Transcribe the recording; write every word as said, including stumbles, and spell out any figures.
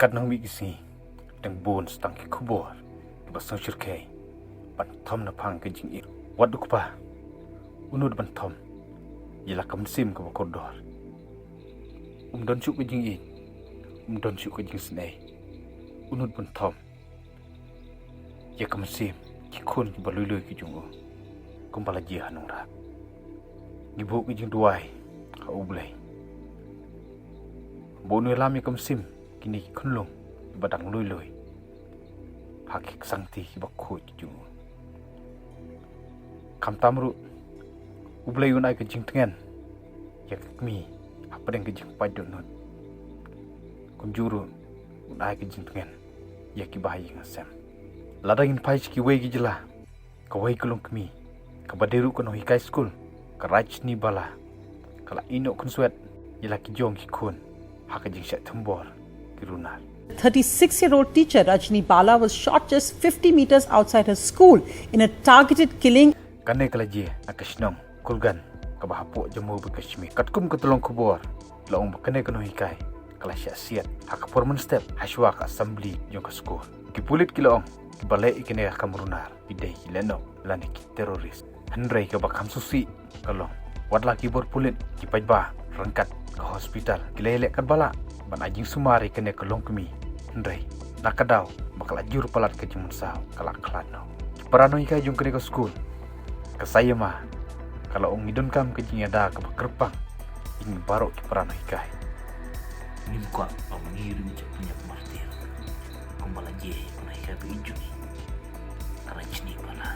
Katno mih ki sngi, dang bun tang ki khubor kiba sngewsyrkhei ban thom na phang ka jingïeit. Wat u kpa, u nud ban thom ïa la ka mynsiem kaba kordor. Um don shuh ka jingïeit, um don shuh ka jingsnei. U nud ban thom ïa ka mynsiem ki khun kiba lui lui ki jong u, kumba la jia ha nongrah. Ngi buh ka jingduwai ha U Blei ba un ïalam ïa ka mynsiem kine ki khunlung kiba dang lui lui ha ki ksangti kiba khuid ki jong u. Khamtam ruh, U Blei un ai ka jingtngen ïa ka kmie hapdeng ka jingpait dohnud. Kumjuh ruh un ai ka jingtngen ïa kiba ha ïing ha sem. Lada ngin phai sha kiwei ki jylla, kawei ka longkmie kaba dei ruh ka nonghikai skul, ka Rajni Bala, ka la ïehnoh khunswet ïa la ki jong ki khun ha ka jingshah thombor ki runar. Thirty-six year old teacher Rajni Bala was shot just fifty meters outside her school in a targeted killing. Kane ka la jia ha ka shnong Kulgan kaba hapoh Jammu Kashmir. Katkum ka tyllong khubor, la ong ba kane ka nonghikai ka la shah siat ha ka por mynstep hashwa ka assembly jong ka skul. Ki pulit ki la ong kiba leh ïa kane ka kam runar ki dei ki lehnoh lane ki terrorist. Hynrei kaba kham sngewsih ka long, wat la ki bor pulit, ki paidbah ryngkat ka hospital ki la ïaleh katba lah ban ai jingsumar ïa kane ka longkmie. Hynrei na ka daw ba ka la jur palat ka jingmynsaw, ka la khlad noh. Ki para nonghikai jong kane ka skul, ka Sayama, ka la ong ngi donkam ka jingïada kaba kyrpang ïa ngi baroh ki para nonghikai. Ngim kwah ba ma ngi ruh ngin jop pynïap martir kumba la jia ïa ka nonghikai ba ijui, ka Rajni Bala.